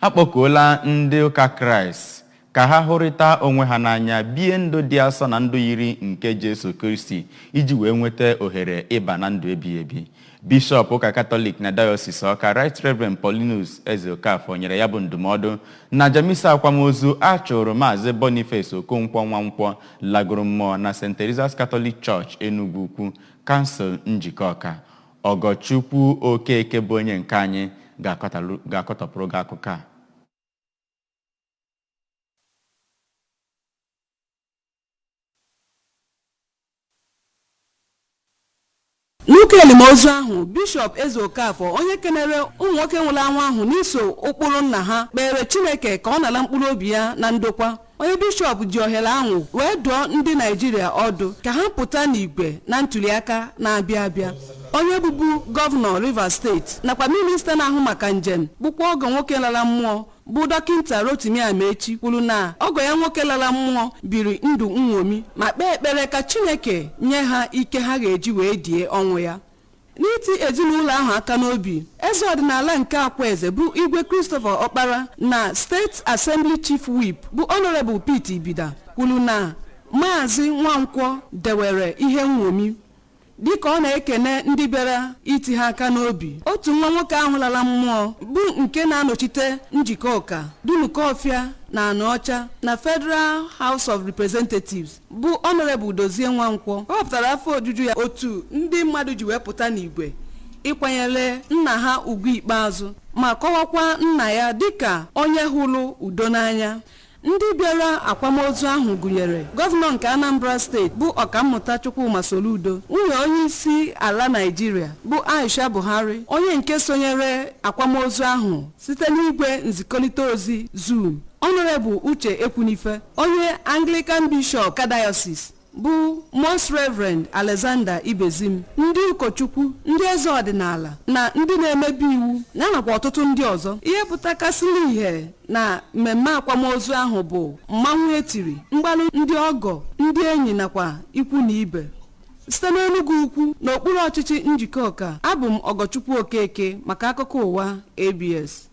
Akpọkuola ndị ụka Kraịst ka ha hụrịta onwe ha n'anya, bie ndụ dị asọ na ndụ yiri nke Jesu Kristi iji wee nweta ohere ịba na ndụ ebighị ebi. Bishọp ụka Katọlik na Dayọsis Ọka, Right Reverend Paulinus Ezeokafor, nyere ya bụ ndụmọdụ na aja misa akwamozu a chụrụ Maazị Boniface Okonkwo Nwankwọ lagoro mmụọ na St. Teresa's Catholic Church, Enugu Ukwu, Kansụl Njikọka. Ọgọchukwu Okeke bụ onye nke anyị ga-akọtọpụrụ gị akụkọ a. N'ụka elimozu ahụ, Bishọp Ezeokafor, onye kenere ụmụ nwoke nwụrụ anwụ ahụ n'iso ụkpụrụ nna ha, kpere Chineke ka ọ nara mkpụrụ obi ya na ndokwa. Onye bishọp ji ohere ahụ wee dụọ ndị Naijiria ọdụ ka ha pụta n'igwe na ntuliaka na-abịa abịa. Onye bụbu gọvanọ Rivers steeti nakwa minista na-ahụ maka njem bụkwa ọgọ nwoke lara mmụọ bụ Dọkịnta Rotimi Amaechi kwuru na ọgọ ya nwoke lara mmụọ biri ndụ nṅomi ma kpee ekpere ka Chineke nye ha ike ha ga-eji wee die ọnwụ ya. N'iti ezinụlọ ahụ aka n'obi, eze ọdịnala nke Akwaeze bụ Igwe Christopher Ọkpara na State Assembly Chief Whip bụ Honorable Pete Ibida kwuru na Maazị Nwankwọ dewere ihe nṅomi. Dịka ọ na-ekene ndị bịara iti ha aka n'obi, otu nwa nwoke ahụ lara mmụọ bụ nke na-anọchite Njikọka, Dunukọfịa na Anaọcha na Federal House of Representatives bụ Honorable Dozie Nwankwọ kọwapụtara afọ ojuju ya otu ndị mmadụ ji wee pụta n'igwe ịkwanyere nna ha ugwu ikpeazụ ma kọwakwa nna ya dịka onye hụrụ udo n'anya. Ndị bịara akwamozu ahụ gụnyere gọvanọ nke Anambra steeti bụ Ọkammụta Chukwuma Soludo, nwunye onye isi ala Naijiria bụ Aisha Buhari, onye nke sonyere akwamozu ahụ site n'igwe nzikọrịta ozi Zoom, Honorable Uche Ekwunife, onye Anglican Bishop Diocese bụ Most Reverend Alexander Ibezim, ndị ụkọchukwu, ndị eze ọdịnala na ndị na-emebi iwu ya nakwa ọtụtụ ndị ọzọ. Ihe pụtakasịrị ihe na mmemme akwamozu ahụ bụ mmanwụ etiri, mgbalụ ndị ọgọ, ndị enyi nakwa ikwu na ibe. Site n'Enugu Ukwu n'okpuru ọchịchị Njikọka, abụ m Ọgọchukwu Okeke maka akụkọ ụwa ABS.